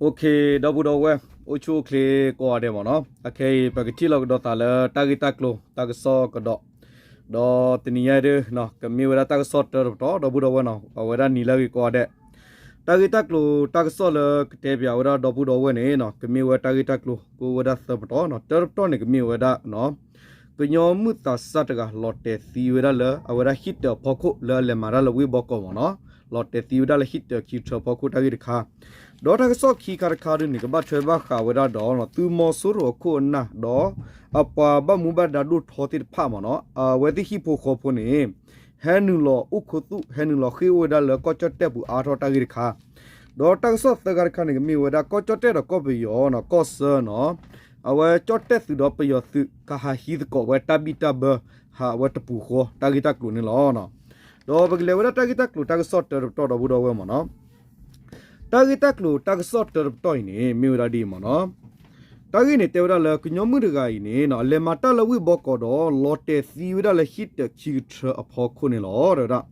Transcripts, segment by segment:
OK, ဒီပုၢ်ဒီဝဲၢ် အိၣ်ဆူၣ်အိၣ်ချ့ကိးဂၤဒဲးမ့ၢ်နီၤ, အခဲအံၤ ပကထံၣ်လိာ်ကဒီးသးလၢတၢ်ဂ့ၢ်တၢ်ကျိၤ တၢ်ကစီၣ်ကဒီး, ဒီးတနံၤညါဒု ကမ့ၢ်ဝဲဒၣ်တၢ်ကစီၣ်တၢတပတီၢ် ဒီပုၢ်ဒီဝဲၢ်နီၤ, အဝဲဒၣ်နံၤလၢအဂ့ၤကိးဂၤဒဲး, တၢ်ဂ့ၢ်တၢ်ကျိၤတၢ်ကစီၣ်လၢကတဲပၠးဝဲဒၣ်ဒီပုၢ်ဒီဝဲၢ်န့ၣ် ကမ့ၢ်ဝဲတၢ်ဂ့ၢ်တၢ်ကျိၤ ကအိၣ်ဝဲဒၣ်သၢပတီၢ်နီၤ, တၢတပတီၢ်န့ၣ် ကမ့ၢ်ဝဲဒၣ် ကညီမုၢ်သးစၢ်တဂၤ လီၤတဲာ်သံဝဲဒၣ်လၢ အဝဲဒၣ်ဟံၣ်တၢၤအဖီခိၣ်လၢအလဲၤမၤတၢ်လၢဝ့ၢ်ဘီကီးမ့ၢ်နီၤ, လီၤတဲာ်သံဝဲဒၣ်လၢဟံၣ်တၢၤခံကထၢအဖီခိၣ်တၢ်ဂ့ၢ်တခါ, ဒီးတၢ်ကစီၣ်ခံခါတခါဒုန့ၣ် ကဘၣ်ထွဲဘၣ်ဃးဝဲဒၣ်ဒီး သုးမီၤစိရိၤအခိၣ်အနၢ် ဒီးအပှၤဘၣ်မူဘၣ်ဒါဒိၣ်ထီသ့ၣ်တဖၣ်မ့ၢ်နီၤ, အဝဲသ့ၣ်ဟံၣ်ဖိဃီဖိန့ၣ် ဟဲနုာ်လီၤအိၣ်ခူသူၣ် ဟဲနုာ်လီၤဃ့ၢ်အိၣ်ဝဲဒၣ်လၢကီၢ်ကၠီၣ်တဲၣ်ပူၤအါထီၣ်တၢ်ဂ့ၢ်တခါ, ဒီးတၢ်ကစီၣ်သၢခါတခါန့ၣ် ကမ့ၢ်ဝဲဒၣ်ကီၢ်ကၠီၣ်တဲၣ်ဒီးကီၢ်ပယီၤနီၤ ကီၢ်ဆၢနီၤ, အဝဲကၠီၣ်တဲၣ်သုးဒီးပယီၤသုး ကဟးဟံးသကိးဝဲတၢ်ဘံၣ်တၢ်ဘၢ ဟးဝဲတပူၤဃီ တၢ်ဂ့ၢ်တၢ်ကျိၤန့ၣ်လီၤ. ဒီးပကလဲၤဝဲဒၣ်တၢ်ဂ့ၢ်တၢ်ကျိၤတၢ်ကစီၣ်တၢတပတီၢ် ဒီပုၢ်ဒီဝဲၢ်မ့ၢ်နီၤ, တၢ်ဂ့ၢ်တၢ်ကျိၤတၢ်ကစီၣ်တၢတပတီၢ်အံၤန့ၣ် မ့ၢ်ဝဲဒၣ်ဒ်အံၤမ့ၢ်နီၤ, တၢ်ဂ့ၢ်န့ၣ်တဲဝဲဒၣ်လၢကညီမုၣ်တဂၤအံၤန့ၣ် အလဲၤမၤတၢ်လၢဝ့ၢ်ဘီကီးဒီး လီၤတဲာ်သံဝဲဒၣ်လၢဟံၣ်တၢၤခံကထၢအဖီခိၣ်န့ၣ်လီၤ. တဲဝဲဒၣ်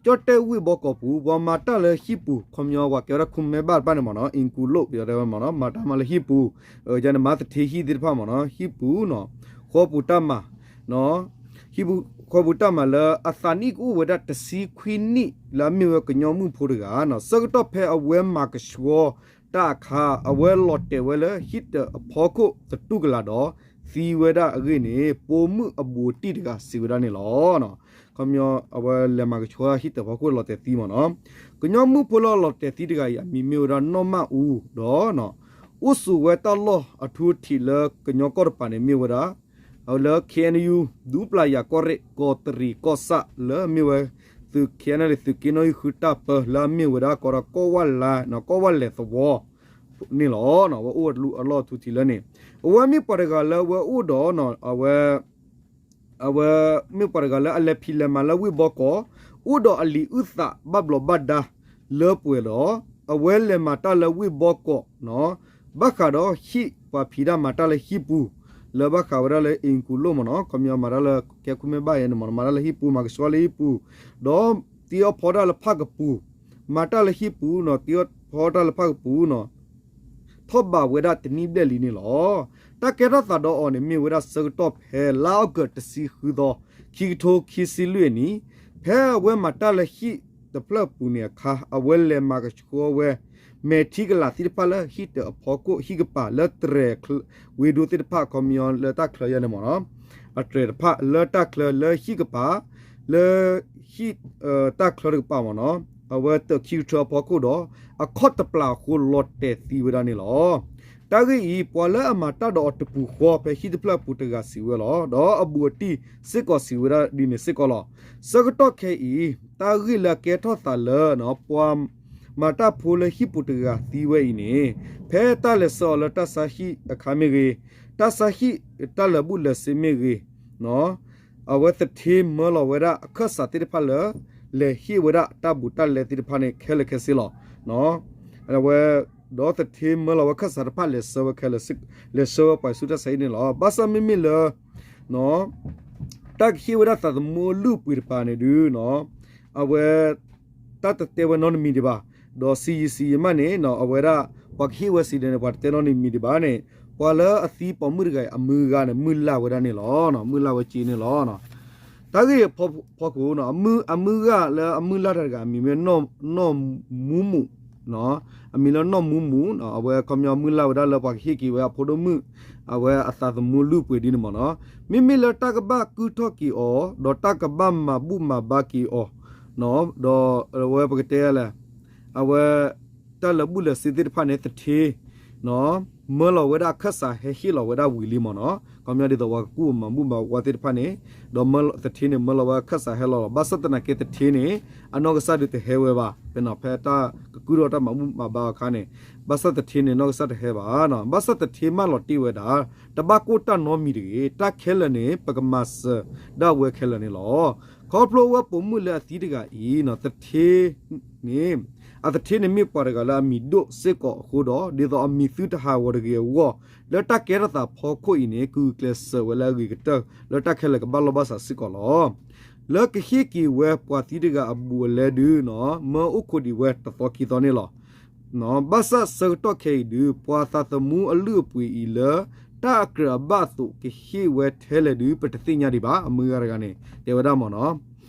ကၠီၣ်တဲၣ်ဝ့ၢ်ဘီကီးပူၤ ပှၤမၤတၢ်လၢဟံၣ်ပူၤ ခီပညီပှၤကဲဝဲဒၣ် ခူမဲဘၣ်တဖၣ်န့ၣ်မ့ၢ်နီၤ အ့ၣ်ကူလိၣ် ပယီၤတဲဝဲမ့ၢ်နီၤ မၤတၢ်မၤလၢဟံၣ်ပူၤ, ယန့ၣ်မၤသထ့ဟံၣ်သ့ၣ်တဖၣ်မ့ၢ်နီၤ ဟံၣ်ပူၤနီၤ, ဃီပူၤတၢ်မၤ ဟံၣ်ပူၤဃီပူၤတၢ်မၤလၢအသးနံၣ်ကအိၣ်ဝဲဒၣ်တဆံခွံနံၣ် လၢအမ့ၢ်ဝဲကညီမုၣ်ဖိတဂၤနီၤ ဆၢကတီၢ်ဖဲအဝဲမၤကဆှီတၢ်အခါ အဝဲလီၤတဲာ်ဝဲလၢဟံၣ်တၢၤအဖီခိၣ်သတူၢ်ကလာ်ဒီး သံဝဲဒၣ်အဂ့ၢ်န့ၣ် ပိာ်မုၣ်အဘူးအတံၢ်တဂၤစံးဝဲဒၣ်န့ၣ်လီၤ. ခီပညီအဝဲလဲၤမၤကဆှီဟံၣ်တၢၤဖီခိၣ်လီၤတဲာ်သံမ့ၢ်နီၤ, ကညီမုၣ်ဖိလၢအလီၤတဲာ်သံတဂၤအံၤ အမံၤမ့ၢ်ဝဲဒၣ်နီၢ်မၢ်အူဒီး အိၣ်ဆိးဝဲတၢ်လီၢ်အထူအထံးလၢကညီကီၢ်တပၤန့ၣ်မ့ၢ်ဝဲဒၣ် လၢ K N U ဒူပျၤယၤကီၢ်ရ့ၣ် ကီးတရံးကီၢ်ဆၣ်လၢအမ့ၢ်ဝဲ သုး K N L A သုးက့နီၣ်ဂံၢ်ဃုတၢ်ပၢ လၢအမ့ၢ်ဝဲဒၣ်ကီးဒီးကီၢ်ဝၣ်လါ ကီၢ်ဝၣ်လဲၤသဝီန့ၣ်လီၤ. အဝဲအိၣ်ဝဲတလူအလီၢ်ထူထံးလၢန့ၣ် အဝဲမ့ၢ်ပှၤတဂၤလၢအဝဲအိၣ်ဒီး အဝဲ အဝဲမ့ၢ်ပှၤတဂၤလၢအလဲၤဖံးလဲၤမၤလၢဝ့ၢ်ဘီကီး, အိၣ်ဒီးအလံာ်အုၣ်သးဘၣ်ဘျီးဘၣ်ဒါလၢပှဲၤဒီး အဝဲလဲၤမၤတၢ်လၢဝ့ၢ်ဘီကီးနီၤ, ဘၣ်ဃးဒီးဟံၣ်ပှၤဖံးတၢ်မၤတၢ်လၢဟံၣ်ပူၤ, လၢဘၣ်ဃးဝဲဒၣ်လၢအ့ၣ်ကူလိၣ်မ့ၢ်နီၤ, ခီပညီမၤတၢ်လၢကဲခူမဲဘၣ်ယဲန့ၣ်မ့ၢ်နီၤ, မၤတၢ်လၢဟံၣ်ပူၤ မၤကဆှီလၢဟံၣ်ပူၤ, ဒီးတ့အီၣ်ဖီတၢ်လၢဖၣ်ကပူၤ, မၤတၢ်လၢဟံၣ်ပူၤနီၤ, တ့အီၣ်ဖီတၢ်လၢဖၣ်ကပူၤနီၤ ထီၣ်ဘးဝဲဒၣ်တနံၣ်ဘျဲၣ်လံန့ၣ်လီၤ. တၢ်ကဲထီၣ်သးဒီးအီၤန့ၣ် မ့ၢ်ဝဲဒၣ်ဆၢကတီၢ်ဖဲလါအီကူးတဆံဃုသီ, ခံကထိခံဆံလွံၢ်အနံၣ်, ဖဲအဝဲမၤတၢ်လၢဟံၣ်တဖျၢၣ်ပူၤန့ၣ်အခါ အဝဲလဲၤမၤကဆှီဝဲ မဲာ်ထံကလၤသ့ၣ်တဖၣ်လၢဟံၣ်တၢၤအဖီခိၣ် ဟံၣ်ကပၤလၢတြဲၤဝ့ၤဒိသ့ၣ်တဖၣ် ခီပညီလၢတၢ်ချၢယဲန့ၣ်မ့ၢ်နီၤ, အတြဲၤတဖၣ်လၢတၢ်ချၢလၢဟံၣ်ကပၤ လၢဟံၣ် တၢ်ချၢတကပၤမ့ၢ်နီၤ, အဝဲတၢၤခံကထၢအဖီခိၣ်ဒီး အခီၣ်တပျၢ်အဃိလီၤတဲာ်သံဝဲဒၣ်န့ၣ်လီၤ. တၢ်ဂ့ၢ်အံၤ ပှၤလၢအမၤတၢ်ဒီးအီၤတပူၤဃီဖဲဟံၣ်တဖျၢၣ်အပူၤတဂၤစံးဝဲလီၤ. ဒီးအဘူးအတံၢ်စ့ၢ်ကီးစံးဝဲဒၣ်ဒ်န့ၣ်စ့ၢ်ကီးလီၤ. ဆၢကတီၢ်ခဲအံၤ တၢ်ဂ့ၢ်လၢအကဲထီၣ်သးလၢ ပှၤမၤတၢ်ဖိလၢဟံၣ်ပူၤတဂၤသံဝဲအံၤန့ၣ် ဖဲတၢ်လဲၤဆှၢအီၤလၢတၢ်ဆါဟံၣ်အခါမ့ၢ်ဂ့ၤ, တၢ်ဆါဟံၣ်တၢ်လၢာ်ဘူၣ်လၢာ်စ့မ့ၢ်ဂ့ၤ, အဝဲသထ့မၢလီၤဝဲဒၣ်အခၢၣ်စးသ့ၣ်တဖၣ်လၢ လဲၤဟ့ၣ်ဝဲဒၣ်တၢ်ဘူးတၢ်လဲသ့ၣ်တဖၣ်န့ၣ် ခဲလၢာ်ခဲဆ့လီၤ. အဝဲ ဒီးသထ့မၢလီၤဝဲခၢၣ်စးတဖၣ် လဲၤဆှၢဝဲခဲလၢာ်, လဲၤဆှၢဝဲပှၤဆူတၢ်ဆါဟံၣ်န့ၣ်လီၤ. ဘၣ်ဆၣ်မ့မ့ၢ်လၢ တၢ်ကဟ့ၣ်ဝဲဒၣ်သးသမူအလုၢ်အပှ့ၤတပၤန့ၣ်ဒုး အဝဲ တၢ်တတဲဝဲနီတမံၤဒံးဘၣ်. ဒီးစံယံၤစံယံၤမးန့ၣ် အဝဲဒၣ် ပှၤကဟ့ၣ်ဝဲစံးဒ်န့ၣ် ပှၤတတဲနီတမံၤဒံးဘၣ်န့ၣ် ပှၤလၢအသံပိာ်မုၣ်တဂၤအံၤ အမုၢ်ဂၤန့ၣ် မုၢ်လၢ်ဝဲဒၣ်န့ၣ်လီၤ. မုၢ်လၢ်ဝဲက့န့ၣ်လီၤ. တၢ်ဂ့ၢ်ဖီခိၣ် အမုၢ်ဂၤလၢအမုၢ်လၢ်တၢ်တဂၤ အမံၤမ့ၢ် နီၢ်မူမူ အမံၤလၢနီၢ်မူမူ အဝဲခီပညီမုၢ်လၢ်ဝဲဒၣ်လၢပှၤကဟ့ၣ်က့ၤဝဲအဖိဒိၣ်မုၣ် အဝဲအသးသမူလုၢ်ပှ့ၤဒ်န့ၣ်မ့ၢ်နီၤ. မ့မ့ၢ်လၢတၢ်ကဘၣ်ကုၢ်ထီၣ်က့ၤအီၤ ဒီးတၢ်ကဘၣ်မၤဘူၣ်မၤဘါက့ၤအီၤ ဒီးအဝဲပကတဲလဲၣ် အဝဲ တၢ်လၢာ်ဘူၣ်လၢာ်စ့သ့ၣ်တဖၣ်န့ၣ် သထ့ မၢလီၤဝဲဒၣ်အခၢၣ်စးဟဲဟ့ၣ်လီၤဝဲဒၣ်ဝံၤလံမ့ၢ်နီၤ. ခီပညီဒ်သိးပှၤကကူၣ်မၤဘူၣ်မၤဘါသ့ၣ်တဖၣ်န့ၣ် ဒီးသထ့န့ၣ် မၢလီၤဝဲအခၢၣ်စးဟဲလီၤလီၤ. ဘၣ်ဆၣ်သနာ်က့သထ့န့ၣ် အနီၢ်ကစၢ်ဒုးတဟဲဝဲဘၣ်. ဖဲဖဲတၢ်ကကုၢ်ထီၣ်တၢ်မၤဘူၣ်မၤဘါအခါန့ၣ် ဘၣ်ဆၣ်သထ့န့ၣ် နီၢ်ကစၢ်တဟဲဘၣ်. ဘၣ်ဆၣ်သထ့မၢလီၤတ့ၢ်ဝဲဒၣ် တဘၣ်ကိၢ်တၢ်နီတမံၤတဂ့ၤ, တၢ်ခဲလၢာ်န့ၣ် ပကမၤစၢၤဒၣ်ဝဲခဲလၢာ်န့ၣ်လီၤ. ခီဖျိဝဲပိာ်မုၣ်လၢအသံတဂၤအံၤ သထ့န့ၣ် အသထ့န့ၣ်မ့ၢ်ပှၤတဂၤလၢအမံၤဒိၣ်စ့ၢ်ကီးအဃိဒီး ဒ်သိးအမံၤသုတဟးဂီၤတဂ့ၤအဂီၢ် လၢတၢ်ကဲထီၣ်သးဖီခိၣ်အံၤန့ၣ် ကဂုာ်ကျဲးစၢးဝဲလၢအဂ့ၤကတၢၢ် လၢတၢ်ခဲလၢာ်ကဘၣ်လိာ်ဘၣ်စးစ့ၢ်ကီးလီၤ. လၢကဟ့ၣ်က့ၤဝဲပှၤသံတဂၤအဘူးအလဲဒုး မၢအိၣ်ခိးဒံးဝဲတသီခံသီန့ၣ်လီၤ. ဘၣ်ဆၣ်ဆၢကတီၢ်ခဲအံၤဒုး ပှၤသးသမူအလုၢ်အပှ့ၤအံၤလၢ တၢ်အကြၢးအဘၣ်အသိးကဟ့ၣ်ဝဲထဲလဲၣ်ဒုး ပတသ့ၣ်ညါဒံးဘၣ်. အမုၢ်ဂၤတဂၤန့ၣ် တဲဝဲဒၣ်မ့ၢ်နီၤ,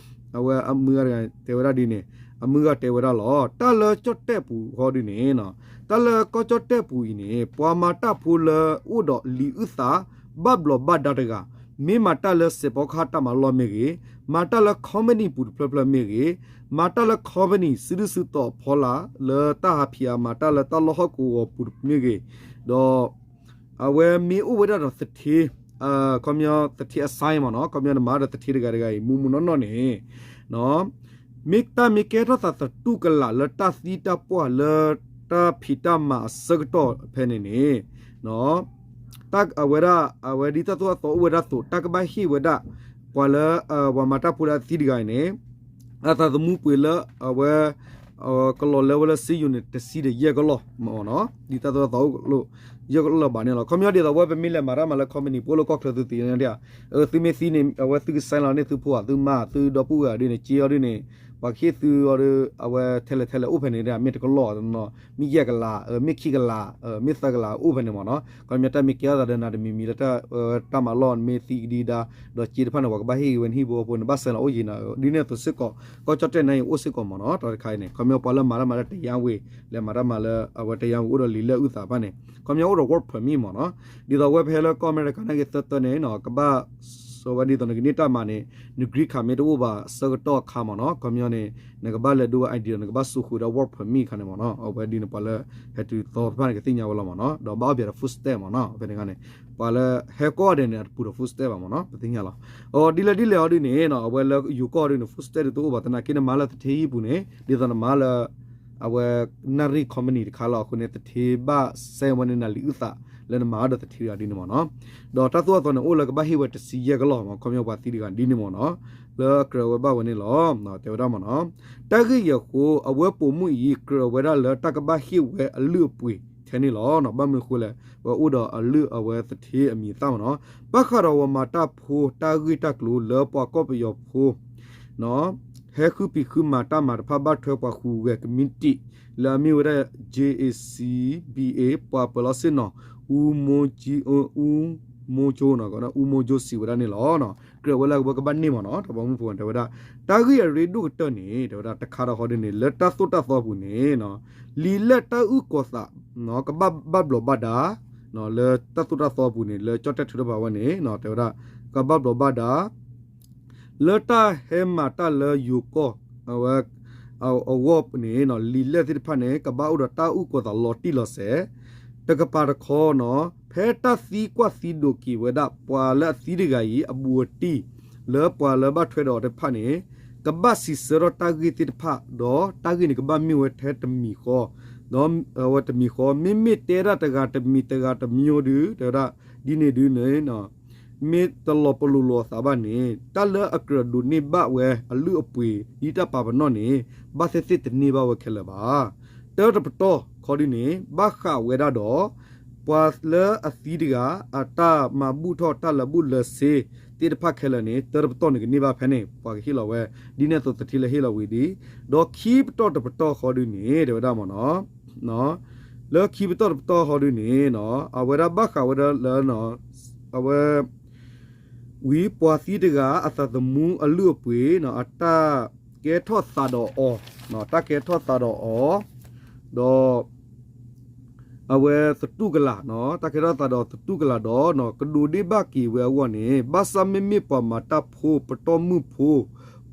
အဝဲအမုၢ်ဂၤတဂၤတဲဝဲဒၣ်ဒ်န့ၣ်, အမုၢ်ဂၤတဲဝဲဒၣ်လီၤ. တၢ်လၢကီၢ်ကၠီၣ်တဲၣ်ပူၤဃီဒုးန့ၣ်, တၢ်လၢကီၢ်ကၠီၣ်တဲၣ်ပူၤအံၤန့ၣ် ပှၤမၤတၢ်ဖိလၢအိၣ်ဒီးလံာ်အုၣ်သး ဘၣ်ဘျီးဘၣ်ဒါတဂၤ, မ့ၢ်မၤတၢ်လၢစဲးဖီကဟၣ်တၢ်မၤလီၢ်မ့ၢ်ဂ့ၤ, မၤတၢ်လၢ company ပူၤတဖျၢၣ်ဖျၢၣ်မ့ၢ်ဂ့ၤ, မၤတၢ်လၢ company စုဒုၣ်စုတီၤအဖီလာ် လၢတၢ်ဟးဖံးအမၤတၢ်လၢတၢ်လီၢ်ဟီၣ်ကဝီၤပူၤမ့ၢ်ဂ့ၤ, ဒီး အဝဲမ့ၢ်အိၣ်ဝဲဒၣ်ဒီးသထ့, ခီပညီသထ့အ sign မ့ၢ်နီၤ, ခီပညီနမၤဒီးသထ့တဂၤတဂၤအံၤ မူမူနီၢ်နီၢ်န့ၣ်, မ့ၢ်တၢ်မ့ၢ်ကဲထီၣ်သးသတူၢ်ကလာ်လၢတၢ်သံတၢ်ပှၢ်လၢတၢ်ဖံးတၢ်မၤအဆၢကတီၢ်ဖဲန့ၣ်န့ၣ်, တၢ်အဝဲဒၣ် အဝဲဒ်တၢ်သိၣ်တၢ်သီအိၣ်ဝဲဒၣ်အသိး တၢ်ကဘၣ်ဟ့ၣ်ဝဲဒၣ် ပှၤလၢ ပှၤမၤတၢ်ဖိလၢအသံတဂၤအံၤန့ၣ် အသးသမူပှ့ၤလၢအဝဲ ကလီၤလၢဝဲလၢစ့ယိၤန့ၣ် တဆံဒီးယဲၢ်ကလီၢ်မ့ၢ်နီၤ, ဒ်တၢ်သိၣ်တၢ်သီအိၣ်လၢ ယဲၢ်ကလီၢ်ဘၣ်န့ၣ်လီၤ. ခီပညီဒ်သိးဝဲပမ့ၢ်လဲၤမၤတၢ်မၤလၢ company ပအိၣ်လၢကီၢ်ချၢသုသ့ၣ်ညါဒၣ်, သုမ့ၢ်သံန့ၣ် အဝဲသုက sign လီၤန့ၢ်သုဖိဧါ သုမါ သုဒီပုၢ်ဝဲၢ်ဒ်န့ၣ် က့အီၤဒ်န့ၣ် ပှၤကဟ့ၣ်သုအီၤဒီး အဝဲထဲလဲၣ်ထဲလဲၣ်အိၣ်ဖဲန့ၣ်ဒၣ် မ့ၢ်တကလီၢ်နီၤ, မ့ၢ်ယဲၢ်ကလး မ့ၢ်ခံကလး မ့ၢ်သၢကလးအိၣ်ဖဲန့ၣ်မ့ၢ်နီၤ. ခီပညီတၢ်မ့ၢ်ကဲထီၣ်သးဒီးနၤတမံၤမံၤလၢတၢ် တၢ်မၤလီၢ်မ့ၢ်သံကဒံဒါ ဒီးက့တဖၣ်န့ၣ် ပှၤကဘၣ်ဟ့ၣ်ဂ့ၤဝဲနဟံၣ်ဖိဃီဖိန့ၣ် ဘၣ်ဆဲးလီၤအိၣ်ယံၤနၤ ဒ်န့ၣ်အသိးစ့ၢ်ကီး ကီၢ်ကၠီၣ်တဲၣ်န့ၣ်အံၤအိၣ်စ့ၢ်ကီးမ့ၢ်နီၤ. တၢ်တခါအံၤန့ၣ် ခီပညီပှၤလၢမၤတၢ်မၤလၢတယါဝ့ၤ လဲၤမၤတၢ်မၤလၢအဝဲတယါဝ့ၤအိၣ်ဒီးလံာ်လဲၢ်အုၣ်သးတဖၣ်န့ၣ် ခီပညီအိၣ်ဒီး work permit မ့ၢ်နီၤ. ဒ်သိးဝဲပဟဲလၢကီၢ်အမဲရကၤနာ်က့ၤသၢတၢန့ၣ် ကဘၣ် အဝဲဒ်သိးနကန့ၢ်တၢ်မၤန့ၣ် န green card မ့ၢ်တအိၣ်ဘၣ်ဆၢကတီၢ်အခါမ့ၢ်နီၤ ခီပညီန့ၣ် နကဘၣ်လဲၤဒိဝဲ ID ဒီးနကဘၣ်စိာ်ဃုာ်ဝဲဒၣ် work permit ခါန့ၣ်မ့ၢ်နီၤ. အဝဲဒ်န့ၣ်ပှၤလၢဟဲတုၤသီတဖၣ်န့ၣ် ကသ့ၣ်ညါဝဲလီၤမ့ၢ်နီၤ. ဒီးဘၣ်အီၣ်ပၠးဒီး food stamp မ့ၢ်နီၤ. ဖဲန့ၣ်ခါန့ၣ် ပှၤလၢဟဲကီၢ်ဒဲးန့ၣ် အတပူၤဒီး food stamp ဘၣ်မ့ၢ်နီၤ ပသ့ၣ်ညါလီၤ. အဒ်လဲၣ်ဒ်လဲၣ်အီၤဒ်န့ၣ် အဝဲလၢယိၤကီၢ်ဒ်န့ၣ် food stamp ဒ်တအိၣ်ဘၣ်သနာ်က့နမၤလၢသထ့ဟံၣ်ပူၤန့ၣ် ဒ်သိးနမၤလၢ အဝဲ နၣ်ရံၣ် company တခါလီၤ. အဃိန့ၣ် သထ့ဘၣ် send ဝဲန့ၢ်နၤလံာ်အုၣ်သး လၢနမၤအီၤဒီးသထ့တဂၤဒ်န့ၣ်မ့ၢ်နီၤ. ဒီးတၢ်သိၣ်တၢ်သီန့ၣ် အိၣ်လၢကဘၣ်ဟ့ၣ်ဝဲတဆံယဲၢ်ကလီၢ်မ့ၢ် ခီပညီပှၤသံတဂၤဒ်န့ၣ်မ့ၢ်နီၤ လၢအကြၢးဝဲဘၣ်ဝဲန့ၣ်လီၤ. တဲဝဲဒၣ်မ့ၢ်နီၤ တၢ်ဂ့ၢ်အံၤအဃိ အဝဲပိာ်မုၣ်အံၤ ကြၢးဝဲဒၣ်လၢတၢ်ကဘၣ်ဟ့ၣ်ဝဲအလုၢ်အပှ့ၤထဲန့ၣ်လီၤ. ဘၣ်မနုၤအဃိလဲၣ် ဝဲအိၣ်ဒီးအလုၢ်အဝဲသထ့အမံၤအသၣ်မ့ၢ်နီၤ. ဘၣ်ဃးဒီးပှၤမၤတၢ်ဖိတၢ်ဂ့ၢ်တၢ်ကျိၤလၢပှၤကီၢ်ပယီၤဖိ ဟဲဃုဖံးဃုမၤတၢ်မၤတဖၣ် ဘၣ်ထွဲပှၤဃုာ်ဂဲၤကမံးတံာ် လၢအမ့ၢ်ဝဲဒၣ် JACBA ပှၤပၢၤလီၢ်ဆ့ၣ်နီၤ အူမိကၠိ အူမိကၠိ အူမိကၠိစံးဝဲဒၣ်န့ၣ်လီၤ. ကြၢးဝဲလၢအဝဲကဘၣ်န့ၢ်မ့ၢ်နီၤ တၢ်ပိာ်မုၣ်ဖိတဲဝဲဒၣ် တၢ်ဂ့ၢ်အရ့ဒိၣ်ကတၢၢ်န့ၣ် တဲဝဲဒၣ်တခါဒီးဃီဒ်န့ၣ် လၢတၢ်သိၣ်တၢ်သီပူၤန့ၣ် လံာ်လဲၢ်တၢ်အုၣ်ကီၤသး ကဘၣ်ဘၣ်ဘျီးဘၣ်ဒါ လၢတၢ်သိၣ်တၢ်သီပူၤန့ၣ် လၢကၠီၣ်တဲၣ်ထုးထီၣ်ပာ်ဝဲန့ၣ် တဲဝဲဒၣ် ကဘၣ်ဘျီးဘၣ်ဒါ လၢတၢ်ဟဲမၤတၢ်လၢယိၤကီၢ် အဝဲ အဂီၢ်န့ၣ် လံာ်လဲၢ်သ့ၣ်တဖၣ်န့ၣ် ကဘၣ်အိၣ်ဒီးတၢ်အုၣ်ကီၤသးလီၤတံၢ်လီၤဆဲး တကပၤတခီနီၤ ဖဲတၢ်သံကွၢ်သံဒိးက့ၤဝဲဒၣ် ပှၤလၢအသံတဂၤအံၤ အဘူးအတံၢ် လၢပှၤလၢဘၣ်ထွဲဒီးအီၤတဖၣ်န့ၣ် ကဘၣ်စံးဆၢထီၣ်တၢ်ဂ့ၢ်သ့ၣ်တဖၣ် ဒီးတၢ်ဂ့ၢ်န့ၣ် ကဘၣ်မ့ၢ်ဝဲထဲတမံၤဃီ ဒီးအဝဲတမံၤဃီ မ့မ့ၢ်တဲဒၣ်တဂၤတမံၤတဂၤတမံၤဒုး တဲဝဲဒၣ် ဒ်န့ၣ်ဒုးန့ၣ် မ့ၢ်တလီၤပလိာ်လိာ်အသးဘၣ်န့ၣ် တၢ်လၢအကြၢးဒိးန့ၢ်ဘၣ်ဝဲအလုၢ်အပှ့ၤ ဒ်တၢ်ပာ်ပနီၣ်န့ၣ် ဘၣ်သ့ၣ်သ့ၣ်တန့ၢ်ဘၣ်ဝဲခဲလၢာ်ဘၣ်. တၢတပတီၢ်ခီဒုးန့ၣ် ဘၣ်ဃးဝဲဒၣ်ဒီး ပှၤလၢအသံတဂၤ အတၢ်မၤဘူၣ်ထီၣ်တၢ်လၢာ်ဘူၣ်လၢာ်စ့သ့ၣ်တဖၣ်ခဲလၢာ်န့ၣ် တၢတပတီၢ်န့ၣ်ကန့ၢ်ဘၣ်ဖဲန့ၣ် ပှၤကဟ့ၣ်လီၤဝဲ ဒ်န့ၣ်အသိးသထ့လၢဟ့ၣ်လီၤဝံၤဒ် ဒီးခံပတီၢ်တပတီၢ်ဃီဒုးန့ၣ် တဲဝဲဒၣ်မ့ၢ်နီၤ လၢခံပတီၢ်တပတီၢ်ဃီဒုးန့ၣ် အဝဲဒၣ်ဘၣ်ဃးဝဲဒၣ်လၢ အဝဲ ဝံၤပှၤသံတဂၤ အသးသမူအလုၢ်အပှ့ၤ အတၢ်ကဲထီၣ်သးဒီးအီၤ တၢ်ကဲထီၣ်သးဒီးအီၤ ဒီး အဝဲသတူၢ်ကလာ် တၢ်ကဲထီၣ်သးဒီးသတူၢ်ကလာ်ဒီး ကဒိးန့ၢ်ဘၣ်က့ၤဝဲအဂီၢ်န့ၣ် ဘၣ်ဆၣ်မ့မ့ၢ်ပှၤမၤတၢ်ဖိ ပတီၢ်မုၢ်ဖိ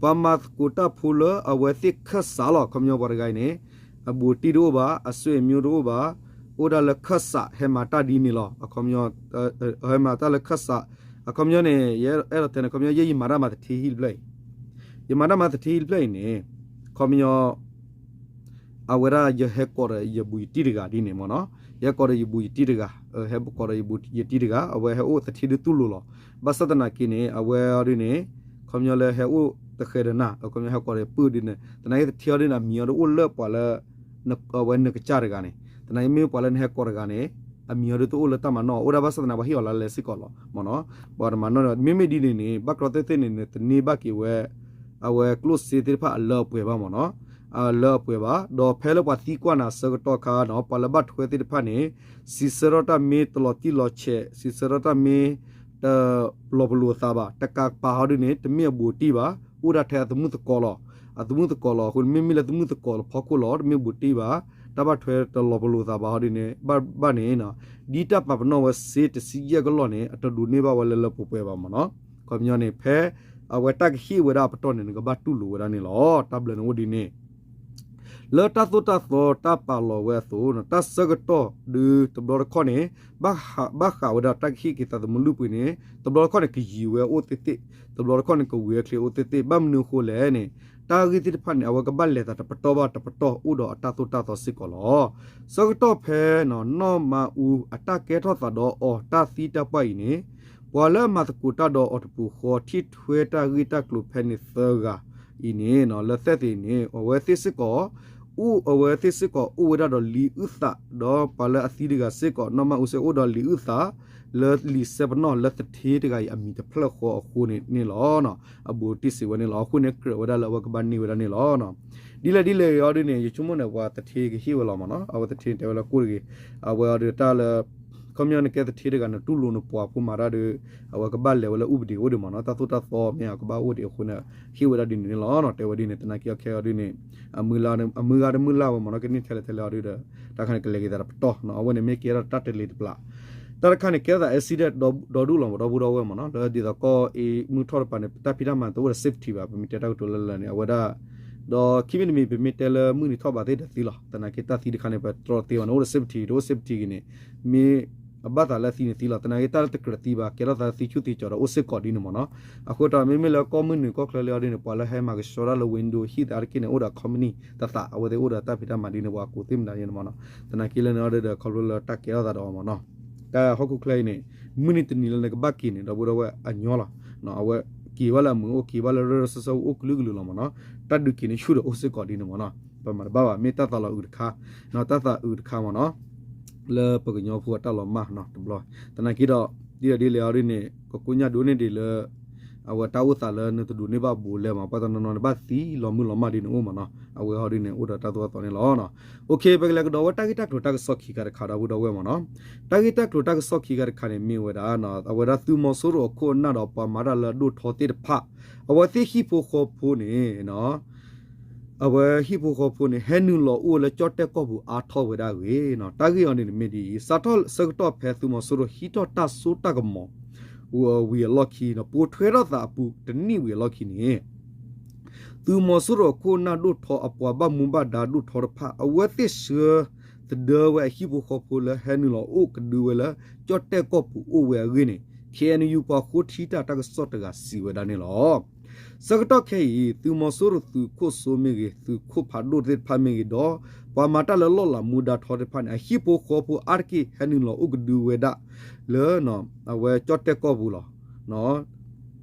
ပှၤမၤသကိးတၢ်ဖိလၢအဝဲသ့ၣ်ခၢၣ်စးလီၤ. ခီပညီပှၤတဂၤအံၤန့ၣ် အဘူးအတံၢ်တအိၣ်ဘၣ် အဆွေမျိုးတအိၣ်ဘၣ် အိၣ်ဒၣ်လၢခၢၣ်စး ဟဲမၤတၢ်ဒ်န့ၣ်လီၤ. အခီပညီ ဟဲမၤတၢ်လၢခၢၣ်စး အခီပညီန့ၣ် ယအဲၣ်ဒိးတဲန့ၣ် ခီပညီ ယဲယမၤတၢ်မၤသထ့ဟံၣ်တဖျၢၣ်အံၤ ယမၤတၢ်မၤသထ့ဟံၣ်တဖျၢၣ်အံၤန့ၣ် ခီပညီ အဝဲဒၣ်ယဟဲကိးဒီးယဘူးယတံၢ်တဂၤဒ်န့ၣ်မ့ၢ်နီၤ ယဟဲကိးဒီးယဘူးယတံၢ်တဂၤ ဟဲကိးဒီးယဘူးယတံၢ်တဂၤ အဝဲဟဲအိၣ်သထ့ဒုးတူၢ်လိာ်လီၤ. ဘၣ်ဆၣ်သနာ်က့န့ၣ် အဝဲအီၤဒ်န့ၣ် ခီပညီလၢဟဲအိၣ်တဃဲဒီးနၤ ခီပညီဟဲကိးဒီးပုၢ်ဒ်န့ၣ် သနာ်က့သထ့အီၤဒ်န့ၣ် အမံၤအီၤဒုးအိၣ်လၢပှၤလၢ အဝဲနကစၢ်တဂၤန့ၣ် သနာ်က့မ့ၢ်ပှၤလၢနဟဲကိးတဂၤန့ၣ် အမံၤအီၤဒုးတအိၣ်လၢတၢ်မၤနီၣ် အိၣ်ဒၣ်ဘၣ်ဆၣ်သနာ်က့ပှၤဟ့ၣ်အီၤလၢလဲၤစ့ၢ်ကီးလီၤမ့ၢ်နီၤ ပှၤတမၤနီၣ်ဒီး မ့မ့ၢ်ဒ်န့ၣ်န့ၣ် ဘၣ်ကြီသ့ၣ်သ့ၣ်န့ၣ် နတန့ၢ်ဘၣ်က့ၤဝဲ အဝဲကျိၣ်စ့သ့ၣ်တဖၣ်အလၢအပှဲၤဘၣ်မ့ၢ်နီၤ လၢအပှဲၤဘၣ်. ဒီးဖဲလၢပှၤသံကွၢ်နၤအဆၢကတီၢ်အခါနီၤ ပှၤလၢဘၣ်ထွဲသ့ၣ်တဖၣ်န့ၣ် စံးဆၢထီၣ်တၢ်မ့ၢ်တလီၤတံၢ်လီၤဆဲး, စံးဆၢထီၣ်တၢ်မ့ၢ်တလီၤပလိာ်အသးဘၣ်, တကးပာ်ဟီဒ်န့ၣ် တမ့ၢ်အဘူးအတံၢ်ဘၣ်, အိၣ်ဒၣ်ထဲအသမုၢ်သကိးလီၤ. အသမုၢ်သကိးလီၤ. အဃိန့ၣ် မ့မ့ၢ်လၢသမုၢ်သကိးလီၤဖီခိၣ်လီၤ တမ့ၢ်ဘူးတံၢ်ဘၣ်, တၢ်ဘၣ်ထွဲတလီၤပလိာ်သးဘၣ်ဟီဒ်န့ၣ် ဘၣ်န့ၣ် ဒ်တၢ်ပာ်ပနီၣ်ဝဲစ့တဆံယဲၢ်ကလီၢ်န့ၣ် အတဒိးန့ၢ်ဘၣ်ဝဲလၢလၢပှဲၤပှဲၤဘၣ်မ့ၢ်နီၤ. ခီပညီန့ၣ် ဖဲအဝဲတၢ်ကဟ့ၣ်ဝဲဒၣ်အပတီၢ်န့ၣ် နကဘၣ်တူၢ်လိာ်ဝဲဒၣ်န့ၣ်လီၤ. တၢ်ဘျၢန့ၣ်အိၣ်ဒ်န့ၣ် လၢတၢ်သိၣ်တၢ်သီတၢ်ပာ်လီၤဝဲအသိး တၢ်ဆၢကတီၢ်ဒုးတဘျီတခီၣ်န့ၣ် ဘၣ်ဃးဝဲဒၣ်တၢ်ကဟ့ၣ်က့ၤသးသမူလုၢ်ပှ့ၤန့ၣ် တဘျီတခီၣ်န့ၣ် ကယံာ်ဝဲအိၣ်သ့ၣ်သ့ၣ်, တဘျီတခီၣ်န့ၣ် ကဝံၤဝဲချ့အိၣ်သ့ၣ်သ့ၣ်. ဘၣ်မနုၤအဃိလဲၣ်န့ၣ် တၢ်ဂ့ၢ်သ့ၣ်တဖၣ်န့ၣ် အဝဲကဘၣ်လဲၤသးတပတီၢ်ဘၣ်တပတီၢ် အိၣ်ဒီးအတၢ်သိၣ်တၢ်သီစ့ၢ်ကီးလီၤ. ဆၢကတီၢ်ဖဲ နီၢ်မါအူအတၢ်ကဲထီၣ်သးဒီးအီၤတၢ်သံတၢ်ပှၢ်အံၤန့ၣ် ပှၤလၢအမၤသကိးတၢ်ဒီးအီၤတပူၤဃီ ထံၣ်ထွဲတၢ်ဂ့ၢ်တၢ်ကျိၤဖဲန့ၣ်သၢဂၤအံၤန့ၣ် လၢသဲၣ်သ့ၣ်အံၤန့ၣ် အဝဲသ့ၣ်စ့ၢ်ကီး အိၣ်အဝဲသ့ၣ်စ့ၢ်ကီးအိၣ်ဝဲဒၣ်ဒီးလံာ်အုၣ်သး ဒီးပှၤလၢအသံတဂၤစ့ၢ်ကီး နီၢ်မါအူစ့ၢ်အိၣ်ဒီးလံာ်အုၣ်သး လၢလံာ်ဆဲပနီၣ်လၢသထ့တဂၤအံၤအမံၤတဖျၢၣ်ဃီအဃိန့ၣ်လီၤ. အဘူးတံၢ်စံးဝဲန့ၣ်လီၤ. အဃိန့ၣ် ကြၢးဝဲဒၣ်လၢအဝဲကဘၣ်န့ၢ်ဝဲဒၣ်န့ၣ်လီၤ. ဒ်လဲၣ်ဒ်လဲၣ်အံၤဒ်န့ၣ် ယဆိကမိၣ်န့ၣ် ပှၤသထ့ကဟ့ၣ်ဝဲလီၤမ့ၢ်နီၤ. အဝဲသထ့တဲဝဲလၢကိၣ်တဂ့ၤ, အဝဲအီၤဒီးတၢ်လၢ ခီပညီနကဲသထ့တဂၤ နတူၢ်လိာ်နပှၤဖိမၤတၢ်ဒီး အဝဲကဘၣ်လဲၤဝဲလၢအူပဒံးအိၣ်ဒံးမ့ၢ်နီၤ. တၢ်သိၣ်တၢ်သီမ့ၢ်အကဘၣ်အိၣ်ဒံးအဃိန့ၣ် ဟ့ၣ်ဝဲဒၣ်ဒ်န့ၣ်န့ၣ်လီၤ. တဲဝဲဒ်န့ၣ် သနာ်က့အခဲအံၤဒ်န့ၣ် အမုၢ်ဂၤတမုၢ်လၢ်ဝဲမ့ၢ်နီၤ ကန့ၢ်ထဲလဲၣ်ထဲလဲၣ်အီၤဒ်ဒီး တၢ်ခါန့ၣ် ကလဲၤက့ၤသးတပတီၢ်နီၤ. အဝဲန့ၣ်မ့ၢ်ကဲထီၣ်တၢ်တလ့ၤတပျၢ် တၢ်တခါန့ၣ် ကဲထီၣ်သး accident ဒီဒူၣ်လီၤမ့ၢ် ဒီပုၢ်ဒီဝဲၢ်မ့ၢ်နီၤ. လၢဒ်သိးကီၢ်အ့မုၢ်ထီၣ်တပၤန့ၣ် တၢ်ဖံးတၢ်မၤတအိၣ်ဒီး safety ဘၣ် ပမ့ၢ်တဲတၢ်ကတိၤလၢလၢန့ၣ် အဝဲဒၣ် ဒီးခံမံၤတမံၤ ပမ့ၢ်တဲလၢမုၢ်နံၤထီၣ်ဘၣ်သ့ၣ်ဒီးသံလီၤ. သနာ်က့တၢ်သံတခါန့ၣ် ပတြီသ့ဘၣ်န့ၣ် အိၣ်ဒီး safety တအိၣ် safety ဂ့ၤန့ၣ် မ့ၢ်အဘၣ်သးလၢအသံန့ၣ်သံလီၤ. သနာ်က့တၢ်လၢတကြၢးသံဘၣ် ကဲထီၣ်သးလၢသံဆူၣ်သံကၠီၤဒီးအိၣ်စ့ၢ်ကီးဒ်န့ၣ်မ့ၢ်နီၤ. အဃိတၢ်မ့မ့ၢ်လၢကီၢ်မုၢ်နုာ်ကီၢ်ချၢလၢအီၤဒ်န့ၣ် ပှၤလၢဟဲမၤကဆှီတၢ်လၢ window ဟံၣ်သးတက့ၢ်န့ၣ် အိၣ်ဒီး company သသး အဝဲသ့ၣ်အိၣ်ဒီးတၢ်ဖံးတၢ်မၤဒ်န့ၣ် ပှၤကူၣ်သ့ၣ်မတၤယဲန့ၣ်မ့ၢ်နီၤ. သနာ်က့လၢန့ၣ်အီၤဒ်ဒီး ခီဖျိလၢတၢ်ကဲထီၣ်သးဒီးအီၤမ့ၢ်နီၤ. တၢ်ဟီၣ်ခိၣ်ချၢအံၤန့ၣ် မုၢ်နံၤတနံၤလၢနကဘၣ်က့ၤန့ၣ် ဒီပုၢ်ဒီဝဲၢ်အညီလီၤ. အဝဲက့ၤဘၣ်လၢအမုာ်အိၣ် က့ၤဘၣ်လၢရၢရၢစၢစၢအိၣ်ကလုာ်ကလုာ်လီၤမ့ၢ်နီၤ. တၢ်ဒုးက့ၤန့ၣ်ဆူၣ်ဒီးအိၣ်စ့ၢ်ကီးဒ်န့ၣ်မ့ၢ်နီၤ. ပမၤတဘၣ်ဘၣ် မ့ၢ်တၢ်သးလီၤအုးတခါ, တၢ်သးအုးတခါမ့ၢ်နီၤ. လၢပကညီဖိအတၢ်လီၤမၢ်နီၤတဘျီ. သနာ်က့ဒီး ဒ်လဲၣ်ဒ်လဲၣ်အီၤဒ်န့ၣ် ကကိညၢ်ဒိၣ်န့ၢ်ဒံးလၢ အဝဲတၢ်အိၣ်သးလၢနတဒိးန့ၢ်ဘၣ်ဘူးလဲမ့ၢ် ပှၤတနီၤနီၤန့ၣ် ဘၣ်သံလီၤမုၢ်လီၤမၢ်ဒ်န့ၣ်အိၣ်မ့ၢ်နီၤ. အဝဲအီၤဒ်န့ၣ် အိၣ်ဒီးတၢ်သိၣ်တၢ်သီန့ၣ်လီၤ. ပကလဲၤကဒီးဝဲတၢ်ဂ့ၢ်တၢ်ကျိၤတၢ်ကစီၣ်ခံခါတခါဒီး ပုၢ်ဒီဝဲၢ်မ့ၢ်နီၤ. တၢ်ဂ့ၢ်တၢ်ကျိၤတၢ်ကစီၣ်ခံခါတခါန့ၣ် မ့ၢ်ဝဲဒၣ် အဝဲဒၣ်သုးမီၤစိရိၤအခိၣ်အနၢ်ဒီးပှၤမၤတၢ်လၢအဒိၣ်ထီသ့ၣ်တဖၣ် အဝဲသ့ၣ်ဟံၣ်ဖိဃီဖိန့ၣ် အဝဲဟံၣ်ဖိဃီဖိန့ၣ် ဟဲနုာ်လီၤအိၣ်လၢကၠီၣ်တဲၣ်ကီၢ်ပူၤအါထီၣ်ဝဲဒၣ်အဂ့ၢ်နီၤ. တၢ်ဂ့ၢ်အီၤန့ၣ်မ့ၢ်ဒ်အံၤ စးထီၣ်ဆၢကတီၢ်ဖဲသုးမီၤစိရိၤဟံးထီၣ်တၢ်စိတၢ်ကမီၤ ဝံၤအလီၢ်ခံနီၤ ပိာ်ထွဲထီၣ်သးအပူၤတနံၣ်ဝံၤအလီၢ်ခံန့ၣ် သုးမီၤစိရိၤအခိၣ်အနၢ်ဒိၣ်ထီအပှၤဘၣ်မူဘၣ်ဒါဒိၣ်ထီတဖၣ် အဝဲသ့ၣ်ဆှၢသဒၢဝဲအဟံၣ်ဖိဃီဖိလၢဟဲနုာ်လီၤအိၣ်ကဒုဝဲလၢ ကၠီၣ်တဲၣ်ကီၢ်ပူၤအိၣ်ဝဲအဂ့ၢ်န့ၣ် ခ့ၣ်အဲၣ်ယူၣ် ပှၤဃိထံတၢ်တၢ်ကစီၣ်တဂၤစံးဝဲဒၣ်န့ၣ်လီၤ. ဆၢကတီၢ်ခဲအံၤ သုးမီၤစိရိၤသုးခိၣ်စိမ့ၢ်ဂ့ၤ သုးခိၣ်ဖးဒိၣ်သ့ၣ်တဖၣ်မ့ၢ်ဂ့ၤဒီး ပှၤမၤတၢ်လၢလီၢ်လၤမူဒါထီသ့ၣ်တဖၣ်န့ၣ် အဟံၣ်ဖိဃီဖိအါတက့ၢ်ဟဲနုာ်လီၤအိၣ်ကဒုဝဲဒၣ်လၢ အဝဲကၠီၣ်တဲၣ်ကီၢ်ပူၤလီၤ.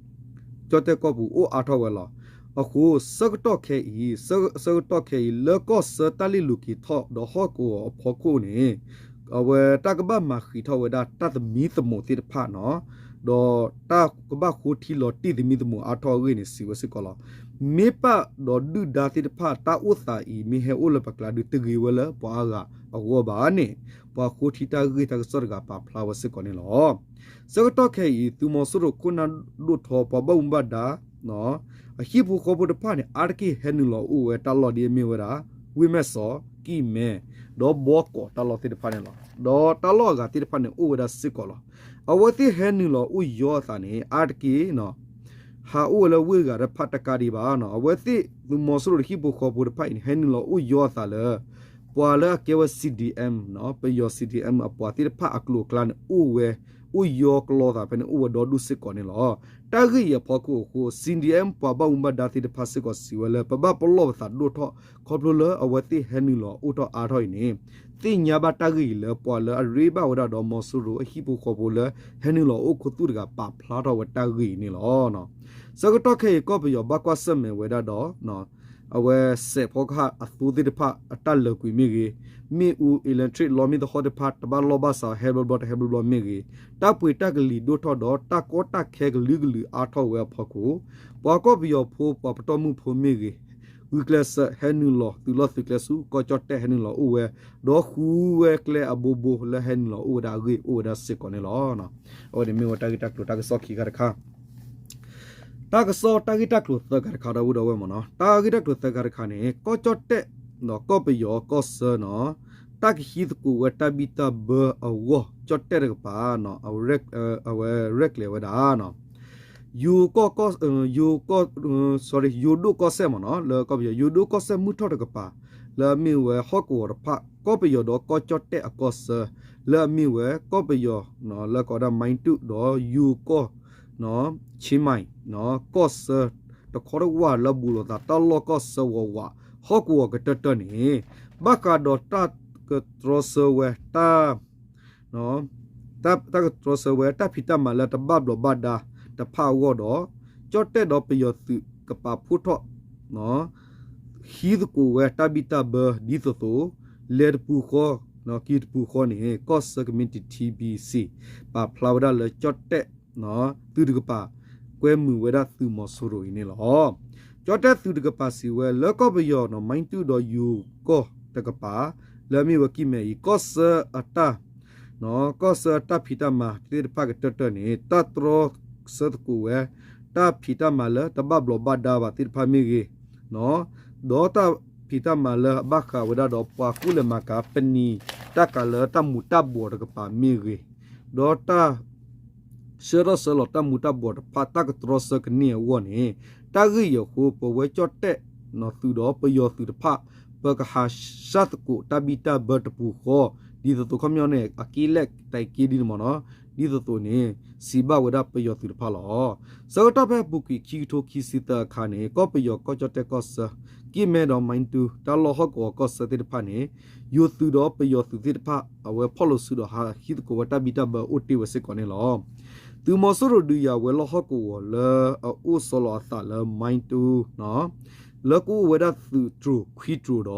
ကၠီၣ်တဲၣ်ကီၢ်ပူၤအိၣ်အါထီၣ်ဝဲလီၤ. အဃိ ဆၢကတီၢ်ခဲအံၤ ဆၢကတီၢ်ခဲအံၤ လၢကီၢ်ဆၢတၢ်လ့ၣ်လိၤက့ၤထီၣ်ဒီးဟီၣ်ကဝီၤအဖီခိၣ်န့ၣ် အဝဲတၢ်ကဘၣ်မၤဃံးထီၣ်ဝဲဒၣ်တၢ်သမံသမိးသ့ၣ်တဖၣ်နီၤ ဒီးတၢ်ကဘၣ်ဃိထံလီၤတံၢ်သမံသမိးအါထီၣ်အဂ့ၢ်န့ၣ် စံးဝဲစ့ၢ်ကီးလီၤ. မ့ၢ်ပာ်ဒီးဒုၣ်ဒါသ့ၣ်တဖၣ် တၢ်အိၣ်သးအံၤ မ့ၢ်ဟဲအိၣ်လၢပကျါဒုးတဂ့ၤဝဲလၢပှၤအါဂၤအဂီၢ်ဘၣ်န့ၣ် ပှၤဃိထံတၢ်ဂ့ၢ်တၢ်ကစီၣ်တဂၤပာ်ဖျါဝဲစ့ၢ်ကီးန့ၣ်လီၤ. ဆၢကတီၢ်ခဲအံၤ သုးမီၤစိရိၤခိၣ်နၢ်ဒိၣ်ထီပှၤဘၣ်မူဘၣ်ဒါ အဟံၣ်ဖိဃီဖိတဖၣ်န့ၣ် အါတက့ၢ်ဟဲနုာ်လီၤအိၣ်ဝဲတၢ်လီၢ်ဒ်အမ့ၢ်ဝဲဒၣ် ဝ့ၢ်မဲၢ်စီၤ, ကံၢ်မဲ ဒီးဘီကီးတၢ်လီၢ်သ့ၣ်တဖၣ်န့ၣ်လီၤ. ဒီးတၢ်လီၢ်အဂၤသ့ၣ်တဖၣ်န့ၣ် အိၣ်ဝဲဒၣ်စ့ၢ်ကီးလီၤ. အဝဲသ့ၣ်ဟဲနုာ်လီၤအိၣ်ယီအသးန့ၣ် အါတက့ၢ် ဟးအိၣ်ဝဲလၢဝ့ၢ်ဂၤတဖၣ်တကးဒံးဘၣ်နီၤ. အဝဲသ့ၣ်သုးမီၤစိရိၤတဟံၣ်ဖိဃီဖိတဖၣ်အံၤန့ၣ် ဟဲနုာ်လီၤအိၣ်ယီအသးလၢ ပှၤလၢအကဲဝဲ CDM နီၤ, ပယီၤ CDM အပှၤသ့ၣ်တဖၣ်အကျိၤအကျါန့ၣ် အိၣ်ဝဲ အိၣ်ယီကလီသးဖဲန့ၣ် အိၣ်ဝဲဒီဒူၣ်စ့ၢ်ကီးန့ၣ်လီၤ. တၢ်ဂ့ၢ်အံၤအဖီခိၣ်အဃိ CDM ပှၤဘၣ်မူဘၣ်ဒါသ့ၣ်တဖၣ်စ့ၢ်ကီးစံးဝဲလၢ ပဘၣ်ပလီၢ်ပသးဒိၣ်ထီၣ် ခီဖျိလၢအဝဲသ့ၣ်ဟဲနုာ်လီၤအိၣ်ထီၣ်အါထီၣ်အံၤန့ၣ် သ့ၣ်ညါဘၣ်တၢ်ဂ့ၢ်အံၤလၢ ပှၤလၢအရ့ဘၣ်ဝဲဒၣ်ဒီးမီၤစိရိၤအဟံၣ်ဖိဃီဖိလၢ ဟဲနုာ်လီၤအိၣ်ခိၣ်သူၣ်တဂၤပာ်ဖျါထီၣ်ဝဲတၢ်ဂ့ၢ်အံၤန့ၣ်လီၤ. ဆၢကတီၢ်ခဲအံၤ ကီၢ်ပယီၤဘၣ်ကွၢ်ဆၢၣ်မဲာ်ဝဲဒၣ်ဒီး အဝဲစဲးဖီကဟၣ်အသိသ့ၣ်တဖၣ်အတၢ်လၢာ်ကွံာ်မ့ၢ်ဂ့ၤ, မ့ၣ်အူ electric လီမ့ၣ်သဟီၣ်သ့ၣ်တဖၣ် တဘၣ်လီၢ်ဘၣ်စး ဟဲဘျီဘျီတဟဲဘျီဘျီမ့ၢ်ဂ့ၤ, တၢ်ပှ့ၤတၢ်ကလံၤဒိၣ်ထီၣ်ဒီး တၢ်ကီတၢ်ခဲကလုာ်ကလုာ်အါထီၣ်ဝဲအဖီခိၣ်, ပှၤကီၢ်ပယီၤဖိ ပှၤပတီၢ်မုၢ်ဖိမ့ၢ်ဂ့ၤ, ဂုာ်ကျဲးစၢးဟဲနုာ်လီၤသုးလီၢ်သုးကျဲဆူ ကီၢ်ကၠီၣ်တဲၣ်ဟဲနုာ်လီၤအိၣ်ဝဲ, ဒီးဃုဝဲကျဲအဘိဘိလၢဟဲနုာ်လီၤအိၣ်ဝဲဒၣ်အဂ့ၢ်အိၣ်ဝဲဒၣ်စ့ၢ်ကီးန့ၣ်လီၤ. အဝဲန့ၣ်မ့ၢ်ဝဲတၢ်ဂ့ၢ်တၢ်ကျိၤတၢ်ကစီၣ်ခံခါတခါ တၢ်ကစီၣ်တၢ်ဂ့ၢ်တၢ်ကျိၤသၢခါတခါ ဒီပုၢ်ဒီဝဲၢ်မ့ၢ်နီၤ. တၢ်ဂ့ၢ်တၢ်ကျိၤသၢခါတခါန့ၣ် ကီၢ်ကၠီၣ်တဲၣ် ဒီးကီၢ်ပယီၤကီၢ်ဆၢနီၤ တၢ်ကဟံးသကိးဝဲတၢ်ဘံၣ်တၢ်ဘၢအဂီၢ် ကၠီၣ်တဲၣ်တကပၤ အဝဲရဲၣ်ကျဲၤဝဲဒၣ် ယိၤကီၢ် ယိၤကီၢ် ယိၤဒိၣ်ကီၢ်စဲၣ်မ့ၢ်နီၤ လၢကီၢ်ပယီၤ ယိၤဒိၣ်ကီၢ်စဲၣ်မုၢ်ထီၣ်တကပၤ လၢအမ့ၢ်ဝဲဟီၣ်ကဝီၤတဖၣ် ကီၢ်ပယီၤဒီးကီၢ်ကၠီၣ်တဲၣ်အကီၢ်ဆၢ လၢအမ့ၢ်ဝဲကီၢ်ပယီၤ လၢကိးဝဲဒၣ် မၢ်တူၣ် ဒီးယိၤကီၢ် ဆ့မၢ် ကီၢ်ဆၢ တခီတဝၢ်လၢဘူးလိာ်သးတၢ်လီၢ်ကီၢ်ဆၢဝးဝး ဟီၣ်ကဝီၤကတၢၢ်တၢၢ်န့ၣ် ဘၣ်ဃးဒီးတၢ်ကတြီဆၢဝဲ တၢ် တၢ်ကတြီဆၢဝဲတၢ်ဖံးတၢ်မၤလၢတဘၣ်ဘျီးဘၣ်ဒါတဖၣ်အဂီၢ်ဒီး ကၠီၣ်တဲၣ်ဒီးပယီၤသုးကပာ်ဖှိၣ်ထီၣ် ဟံးသကိးဝဲတၢ်ဘံၣ်တၢ်ဘၢဒ်သိးသိး လဲၤတပူၤဃီ က့ၤတပူၤဃီန့ၣ် ကီၢ်ဆၢကမံးတံာ် ထံဘံၣ်စံၣ် ပာ်ဖျါဝဲဒၣ်လၢကၠီၣ်တဲၣ် သုးတကပၤ ကွဲမုာ်ဝဲဒၣ်သုးမီၤစိရိၤအံၤန့ၣ်လီၤ. ကၠီၣ်တဲၣ်သုးတကပၤစံးဝဲ လၢကီၢ်ပယီၤနီၤ မၢ်တူၣ် ဒီးယိၤကီၢ်တကပၤ လၢအမ့ၢ်ဝဲကံၢ်မဲအံၤ ကီၢ်ဆၢအတၢ် ကီၢ်ဆၢအတၢ်ဖံးတၢ်မၤသ့ၣ်တဖၣ်ကတၢၢ်တၢၢ်န့ၣ် တၢ်တြီဆၢသကိးဝဲ တၢ်ဖံးတၢ်မၤလၢတဘၣ်ဘျီးဘၣ်ဒါဘၣ်သ့ၣ်တဖၣ်မ့ၢ်ဂ့ၤ ဒီးတၢ်ဖံးတၢ်မၤလၢအဘၣ်ဃးဝဲဒၣ်ဒီးပှၤကူၣ်လဲၤမၤကၤ ပနံာ်တၢ်ကၤလၢတၢ်မူၤတၢ်ဘှီးတကပၤမ့ၢ်ဂ့ၤ, ဒီးတၢ် ဆှၢထီၣ်ဆှၢလီၤတၢ်မူၤတၢ်ဘှီးတဖၣ် တၢ်ကတြီဆၢကန့ၢ်အဂီၢ်န့ၣ် တၢ်ဂ့ၢ်အံၤအဃိ ပဝဲကၠီၣ်တဲၣ်သုးဒီးပယီၤသုးတဖၣ် ပကဟးဆှၢသကိးတၢ်ဘံၣ်တၢ်ဘၢတပူၤဃီ ဒ်သိးသိးခီပညီန့ၣ် အက့လဲၣ်တၢ်က့ဒ်န့ၣ်မ့ၢ်နီၤ, ဒ်သိးသိးန့ၣ် စံးဘၣ်ဝဲဒၣ်ပယီၤသုးတဖၣ်လီၤ. ဆၢကတီၢ်ဖဲအပူၤကွံာ် ခံကထိခံဆံသၢအခါန့ၣ် ကီၢ်ပယီၤကီၢ်ကၠီၣ်တဲၣ်ကီၢ်ဆၢ ကံၢ်မဲဒီးမၢ်တူၣ် တၢ်လီၢ်ဟီၣ်ကဝီၤကီၢ်ဆၢသ့ၣ်တဖၣ်န့ၣ် ယိၤသုးဒီးပယီၤသုးသ့ၣ်တဖၣ် အဝဲဖီၣ်လိာ်စုဒီးဟးဟံးသကိးဝဲတၢ်ဘံၣ်တၢ်ဘၢအိၣ်တ့ၢ်ဝဲစ့ၢ်ကီးန့ၣ်လီၤ. သုးမီၤစိရိၤဒုးယၤဝဲလီၢ်ဟီၣ်ကဝီၤလၢအအိၣ်ဆီလီၤအသးလၢမၢ်တူၣ် လၢကအိၣ်ဝဲဒၣ်သုးတြိၤခွံတြိၤဒီး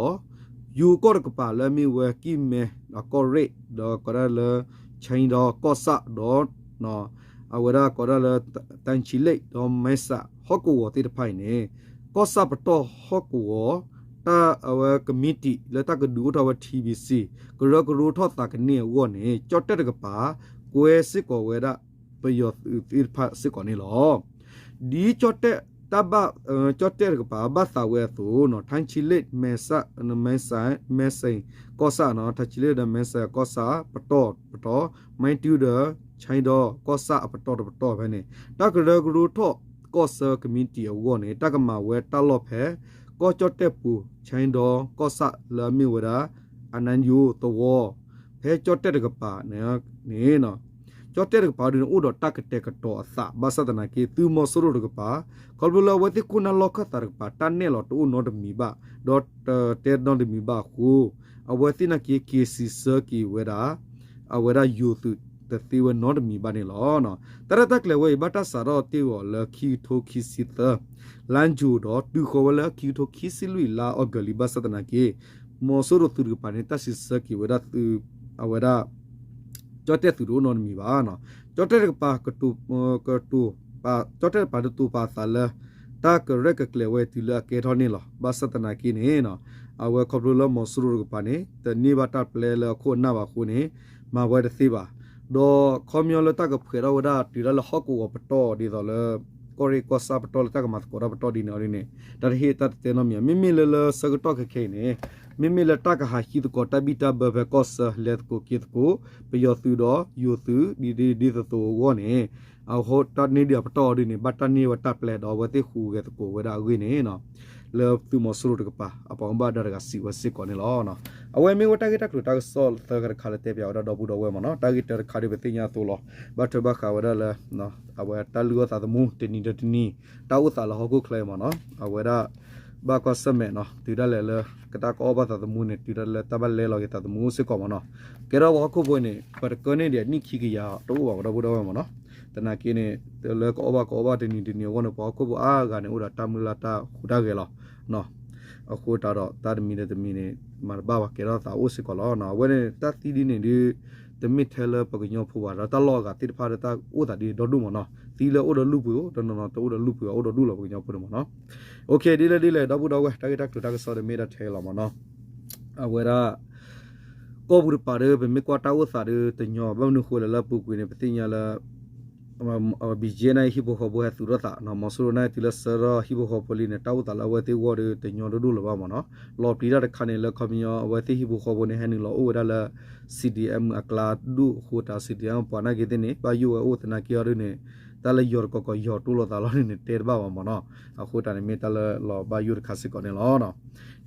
ယိၤကီၢ်တကပၤလၢအမ့ၢ်ဝဲကံၢ်မဲ ကီၢ်ရ့ၣ် ဒီးကိးဒၣ်လၢ ခၠဲဒီကီၢ်ဆၣ်ဒီး အဝဲဒၣ်ကိးဒၣ်လၢ တၢ်ဆံလ့ၣ်ဒီးမဲစးဟီၣ်ကဝီၤသ့ၣ်တဖၣ်အံၤန့ၣ် ကီၢ်ဆၣ်ပတီၢ်ဟီၣ်ကဝီၤ တၢ်အဝဲကမံးတံာ်လၢတၢ်ကဒုးအိၣ်ထီၣ်ဝဲ ထံဘံၣ်စံၣ် ကရၢကရိထီၣ်သးကန့ၢ်အဂီၢ်န့ၣ် ကၠီၣ်တဲၣ်တကပၤ ကွဲစ့ၢ်ကီးဝဲဒၣ်ပယီၤသုးသ့ၣ်တဖၣ်စ့ၢ်ကီးန့ၣ်လီၤ. ဒ်ကၠီၣ်တဲၣ်တၢ်ဘၣ် ကၠီၣ်တဲၣ်တကပၤဘၣ်သးဝဲအသိး ထၢဆံလ့ၣ် မဲစး မဲစး မဲစးကီၢ်ဆၣ်နီၤ ထၢဆံလ့ၣ်ဒီးမဲစးကီၢ်ဆၣ်ပတီၢ်တပတီၢ် မၢ်တူၢ်ဒီး ခၠဲဒီကီၢ်ဆၣ်အပတီၢ်တပတီၢ်ဖဲန့ၣ် တၢ်ကရၢကရိထီၣ်ကီၢ်ဆၢကမံးတံာ်အဂီၢ်န့ၣ် တၢ်ကမၤဝဲတၢ်လီၢ်ဖဲ ကီၢ်ကၠီၣ်တဲၣ်ပူၤ ခၠဲဒီကီၢ်ဆၣ်လၢအမ့ၢ်ဝဲဒၣ် အနါယိသဝီ ဖဲကၠီၣ်တဲၣ်တကပၤန့ၣ် ကၠီၣ်တဲၣ်တကပၤဒ်န့ၣ် အိၣ်ဒီးတၢ်ကတဲာ်ကတီၤအသး ဘၣ်ဆၣ်သနာ်က့ သုးမီၤစိရိၤတကပၤ ခီဖျိလၢအဝဲသ့ၣ်ခိၣ်နၢ်လီၢ်ခၢၣ်သးတကပၤ တၢ်နဲၣ်လီၤတအိၣ်နီတမံၤဘၣ် ဒီးတတဲနီတမံၤဘၣ်အဃိ အဝဲသ့ၣ်နာ်က့ က့ၤစံးဆၢက့ၤဝဲဒၣ် အဝဲဒၣ်ယိၤသုးတသ့ဝဲနီတမံၤဘၣ်န့ၣ်လီၤ. တၢ်ရဲၣ်တၢ်ကျဲၤဝဲအံၤ ဘၣ်တၢ်စးထီၣ်တ့ၢ်အီၤလၢခံကထိခံဆံသၢ လါယူၤဒီး တုၤဃီၤဝဲလၢခံကထိခံဆံလွံၢ် လါအီကူးလံ ဘၣ်ဆၣ်သနာ်က့ မီၤစိရိၤသုးတကပၤန့ၣ် တၢ်စံးဆၢက့ၤဝဲဒၣ်သုး အဝဲဒၣ် ကၠီၣ်တဲၣ်သုးတအိၣ်နီတမံၤဘၣ်. ကၠီၣ်တဲၣ်တကပၤ ကတိၤ ကတိၤ ကၠီၣ်တဲၣ်တကပၤတတိၤပာ်အသးလၢ တၢ်ကရဲၣ်ကကျဲၤဝဲတုၤလၢအကဲထီၣ်န့ၣ်လီၤ. ဘၣ်ဆၣ်သနာ်က့န့ၣ် အဝဲခီဖျိလၢမီၤစိရိၤတကပၤန့ၣ် တန့ၢ်ဘၣ်တၢ်ပျဲလၢအခိၣ်အနၢ်ဘၣ်အဃိန့ၣ် မၤဝဲတသ့ဘၣ်. ဒီးခီပညီလၢတၢ်ကဖှဲးထီၣ်ဝဲဒၣ်တုၤဒၣ်လၢဟီၣ်ကဝီၤပတီၢ်ဒ်သိးလၢ ကီၢ်ရ့ၣ်ကီၢ်ဆၣ်ပတီၢ်လၢတၢ်ကမၤသကိးတၢ်ပတီၢ်ဒ်န့ၣ်အီၤဒ်န့ၣ် တၢ်တဟ့ၣ်တၢ်တတဲနီတမံၤ မ့မ့ၢ်လၢလၢဆၢကတီၢ်ခဲခဲအံၤန့ၣ် မ့မ့ၢ်လၢတၢ်ကဟးဟံးသကိးတၢ်ဘံၣ်တၢ်ဘၢဖဲကီၢ်ဆၢ လဲၤသကိးက့ၤသကိး ပယီၤသုးဒီးယိၤသုး ဒ်ဒ်သိးသိးအဂီၢ်န့ၣ် အဃိတၢ်န့ၢ်ဒံးအပတီၢ်အီၤဒ်န့ၣ် ဘၣ်တၢ်န့ၢ်ဝဲတၢ်ပျဲဒီးအဝဲသ့ၣ်ဟူးဂဲၤသကိးဝဲဒၣ်အဂ့ၢ်န့ၣ် လၢသုးမီၤစိရိၤတကပၤ အပှၤဘၣ်မူဘၣ်ဒါတဂၤစံးဝဲစ့ၢ်ကီးန့ၣ်လီၤ. အဝဲမ့ၢ်ဝဲတၢ်ဂ့ၢ်တၢ်ကျိၤတၢ်ကစီၣ်သၢခါတခါလၢတဲပၠးဝဲဒၣ်ဒီပုၢ်ဒီဝဲၢ်မ့ၢ်နီၤ တၢ်ဂ့ၢ်တၢတခါဒ်ပသ့ၣ်ညါအသိးလီၤ. ဘၣ်ထွဲဘၣ်ဃးဝဲဒၣ်လၢ အဝဲတၢ်လုၢ်အီၣ်သးသမူတနံၤဒီးတနံၤ တၢ်အိၣ်သးလၢဟီၣ်ခိၣ်ချၢအံၤမ့ၢ်နီၤ အဝဲဒၣ် ဘၣ်ကွၢ်ဆၢၣ်မဲာ်နီၤ တုၤဒၣ်လဲာ်လၢ ကတၢ်ကအီၣ်ဘၣ်သးသမူန့ၣ် တုၤဒၣ်လၢတၢ်ဘၣ်လဲလီၤက့ၤသးသမူစ့ၢ်ကီးမ့ၢ်နီၤ ကဲထီၣ်ပှၤဟီၣ်ခိၣ်ဖိန့ၣ် ပတကၢန့ၢ်ဒံးအနံၣ်ခံကယၤတအိၣ်ဘၣ်ဝဲဒီပုၢ်ဒီဝဲၢ်မ့ၢ်နီၤ သနာ်က့န့ၣ် လၢကအီၣ်ဘၣ်ကအီဘၣ်တနံၤတနံၤအဂီၢ်န့ၣ် ပှၤဟီၣ်ခိၣ်ဖိအါဂၤန့ၣ် အိၣ်ဒီးတၢ်မုၢ်လၢ်တၢ်ဟူးတၢ်ဂဲၤလီၤ. အဃိသတးဒီး တၢ်တမံၤဒီးတမံၤန့ၣ် မၤတဘၣ်ဘၣ်ကဲထီၣ်သးအိၣ်စ့ၢ်ကီးလီၤ. အဝဲန့ၣ် တၢ်သံဒ်န့ၣ်ဒုး တမ့ၢ်ထဲလၢပှၤကညီဖိဘၣ်ဒီး တၢ်လီၢ်အဂၤသ့ၣ်တဖၣ်ဒီးတၢ်အိၣ်သးဒ်ဒီဒူၣ်မ့ၢ်နီၤ. သံလၢအိၣ်ဒီးလုၢ်ပှ့ၤအိၣ် တနီၤနီၤတအိၣ်ဒီးလုၢ်ပှ့ၤဘၣ် အိၣ်ဒီဒူၣ်လီၤ ပှၤကညီဖိန့ၣ်မ့ၢ်နီၤ. ဒ်လဲၣ်ဒ်လဲၣ် ဒီပုၢ်ဒီဝဲၢ် တၢ်ဂ့ၢ်တၢ်ကျိၤတၢ်ကစီၣ်ဒီးမ့ၢ်ဒၣ်ထဲလီၤမ့ၢ်နီၤ. အဝဲဒၣ် ကီၢ်ပူၤတပၤဒီး ပမ့ၢ်ကွၢ်တၢ်အိၣ်သးဒီးတညီ ဘၣ်မနုၤဃိလဲၣ်လၢအပူၤကွံာ်န့ၣ် ပသ့ၣ်ညါလၢ ဘံၣ်ကၠ့န့ၣ် ဟံၣ်ဖိဃီဖိဟဲသူၣ်ထီၣ်သးနီၤ. မီၤစိရိၤန့ၣ်တုၤလၢဆှၢထီၣ်ဟံၣ်ဖိဃီဖိလံန့ၣ် တၢ်အိၣ်သးလၢအဝဲသ့ၣ်ဂီၢ်ဒီးတညီဒိၣ်ဒိၣ်လၢၤဘၣ်မ့ၢ်နီၤ. လီၤပျံၤတၢ်တခါန့ၣ် လၢခီပညီအဝဲသ့ၣ်ဟံၣ်ဖိဃီဖိန့ၣ် ဟဲနုာ်လီၤအိၣ်ဝဲဒၣ်လၢ CDM အကျါဒူၣ်အဃိ တၢ် CDM ပှၤနာ်က့သ့ၣ်န့ၣ် ဘၣ်ယိၣ်ဝဲအိၣ်သနာ်က့အီၤဒ်န့ၣ် တၢ်လၢယီၤတကီၢ်ကီၢ်ယီၤတိလိာ်သးလီၤန့ၣ်န့ၣ် တဲတဘၣ်ဘၣ်မ့ၢ်နီၤ. အဃိတၢ်န့ၣ်မ့ၢ်တၢ်လၢလီၤဘၣ်ယိၣ်တခါစ့ၢ်ကီးန့ၣ်လီၤ.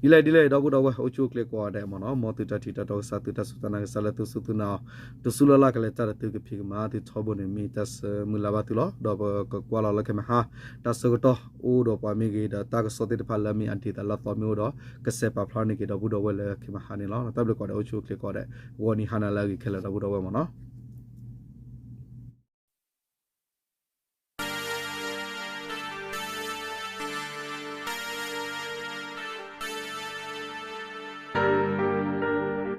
ဒ်လဲၣ်ဒ်လဲၣ် ဒီပုၢ်ဒီဝဲၢ် အိၣ်ဆူၣ်အိၣ်ချ့ကိးဂၤဒဲးမ့ၢ်နီၤ. မ်သုတၢ်ထံၣ်တၢ်တီကစၢ် သုတၢ်စူၢ်တၢ်နာ်ကစၢ်လၢသုစူၢ်သုနာ်အီၤ တစုလၢ်လၢ်ကလဲၤတၢ်ဒီးသုကဖံးကမၤသုထီဘိန့ၣ် မ့ၢ်တၢ်ဆၢမုၢ်လၢ်ဘၣ်သုလီၤ. ဒီးပကကွၢ်လီၤလၢခဲမဟါ တၢ်ဆၢကတီၢ်အိၣ်ဒီးပှၤမ့ၢ်ဂ့ၤ ဒီးတၢ်ကစီၣ်သ့ၣ်တဖၣ်လၢအမ့ၢ်အဒ့ၣ်သးလၢအသီမ့ၢ်အိၣ်ဒီး ကစဲးပာ်ဖျါန့ၢ်က့ၤဒီပုၢ်ဒီဝဲၢ်လၢခဲမဟါန့ၣ်လီၤ. တၢ်ဘျုးကိးဂၤဒဲး အိၣ်ဆူၣ်အိၣ်ချ့ကိးဂၤဒဲး ဂီၤနံၤဟါနၤလၢအဂ့ၤခဲလၢာ် ဒီပုၢ်ဒီဝဲၢ်မ့ၢ်နီၤ.